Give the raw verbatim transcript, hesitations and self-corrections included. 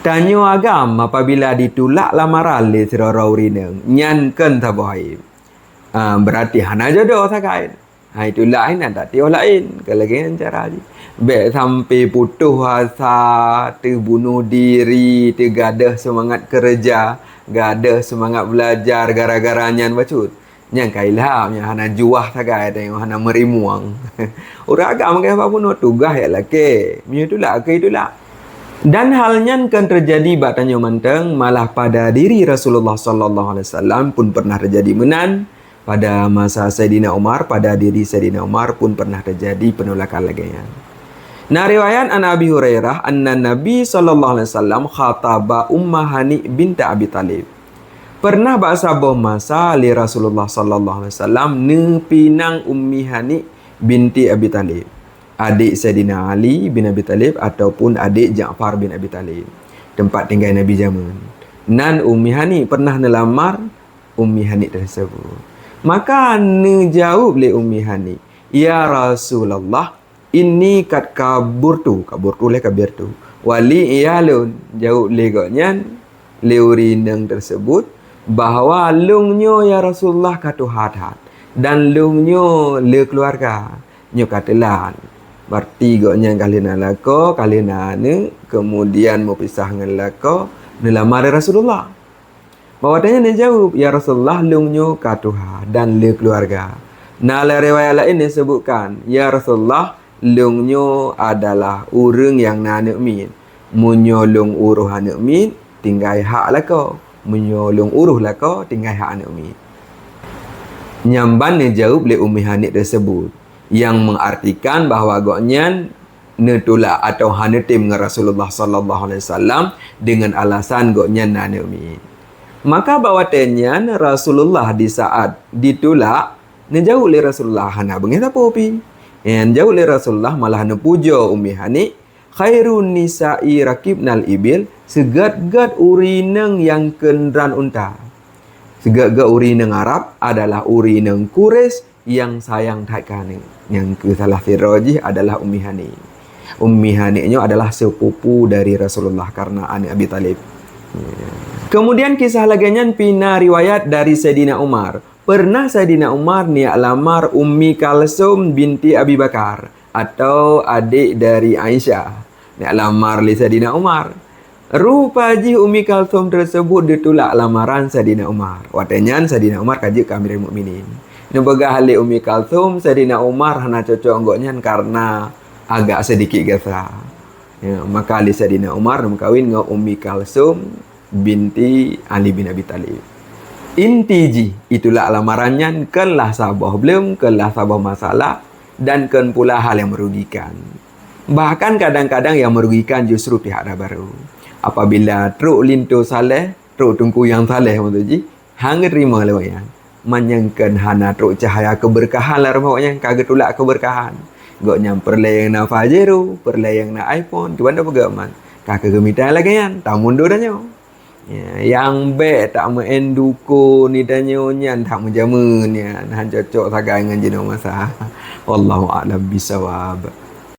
Tanyoe agam apabila ditulak lamaran lé sidroe ureuëng inong, nyan kon saboh aib. Ah, berarti hana jodoh sagai. Hai tulak hai na tatioh laén, ka lagée nyan cara jih. Bék sampai putoh asa, teubunoh diri, teugadôh seumangat keureuja, gadôh seumangat beulajar gara-gara nyan bacut. Nyang ka ilham, nyang hana juah sagai, nyang hana meurimuang. Ureuëng agam meukeusah bunoe tugaih jak lakée, meunyoe tulak keu tulak. Dan hal nyan kon teujadi bak tanyoe mantong, malah pada diri Rasulullah sallallahu alaihi wasallam pun pernah teujadi meunan. Pada masa Saidina Umar, pada diri Saidina Umar pun pernah teujadi peunolakan lagée nyan. Na riwayat an Abi Hurairah anna Nabi sallallahu alaihi wasallam khataba Umma Hani binta Abi Thalib. Pernah bak saboh masa lé Rasulullah sallallahu alaihi wasallam neupinang Ummi Hani binti Abi Thalib, adik Saidina Ali bin Abi Thalib ataupun adik Ja'far bin Abi Thalib. Tempat tinggai Nabi jameun. Nan Ummi Hani pernah neulamar Ummi Hani tersebut. Maka neujaweueb lé Ummi Hani, "Ya Rasulullah, inni qad kaburtu," kaburtu lé kabirtu. "Wali iya lôn," jaweueb lé gobnyan, lé ureuëng inong tersebut, bahwa lôn nyoe ya Rasulullah ka tuha that, dan lôn nyoe le keuluwarga, nyoe ka teulat. Berarti gobnyan ka lheueh na lakoe, ka lheueh na aneuëk, kemudian meupisah ngon lakoe, neulamar Rasulullah. Bak watée nyan neujaweueb, "Ya Rasulullah, lôn nyoe ka tuha dan le keuluwarga." Na lam riwayat laén disebutkan, "Ya Rasulullah, lôn nyoe adalah ureuëng nyang na aneuëk miet. Meunyoe lôn uroh aneuëk miet, tinggai hak lakoe. Meunyoe lôn uroh lakoe, tinggai hak aneuëk miet." Nyan ban neujaweueb lé Ummi Hani tersebut, nyang mengartikan bahwa gobnyan neutulak atawa hana tem ngon Rasulullah sallallahu alaihi wasallam dengan alasan gobnyan na aneuëk miet. Maka bak watée nyan Rasulullah di saat ditulak, neujaweueb lé Rasulullah, hana beungéh sapeue pih. Nyang jaweueb lé Rasulullah malah neupujoe Ummi Hani, "Khairun nisa'i rakibnal ibil," seugét-gét ureuëng inong nyang keudroe unta. Seugét-gét ureuëng inong Arab adalah ureuëng inong Quraisy nyang sayang that keu aneuëk. Nyang keu salah sidroe jih adalah Ummi Hani. Ummi Hani nyoe adalah sepupu dari Rasulullah karena aneuëk Abi Thalib. Kemudian kisah lagée nyan pih na riwayat dari Saidina Umar. Pernah Saidina Umar neujak lamar Ummi Kalsum binti Abi Bakar, atau adik dari Aisyah. Neujak lamar lé Saidina Umar. Rupa jih Ummi Kalsum tersebut ditulak lamaran Saidina Umar. Watée nyan Saidina Umar ka jeuet keu Amirul Mukminin. Neupeugah lé Ummi Kalsum, Saidina Umar hana cocok ngon gobnyan karena agak sedikit gasa. Ya, maka lé Saidina Umar neumeukawen ngon Ummi Kalsum binti Ali bin Abi Thalib. Inti jih, itulak lamaran nyan kon lah saboh bleuem, kon lah saboh masalah, dan kon pula hal nyang merugikan. Bahkan kadang-kadang nyang merugikan justru pihak dara barô. Apabila trok linto saleh, trok teungku nyang saleh maksud jih, hana geuteurimong lé awaknyan. Man nyang kon hana trok cahya keubeurkahan lam rumoh awaknyan, ka geutulak keubeurkahan. Gobnyan peureulée nyang na Pajero, peureulée nyang na iPhone, cuman tapeugah man. Ka keuh geumita lagée nyan, tamundur tanyoe. Ya, nyang bék tak meu'en dukon di tanyoe nyan, tak meujameun nyan, hana cocok sagai ngon jinoe masa. Wallahu a'lam bishawab.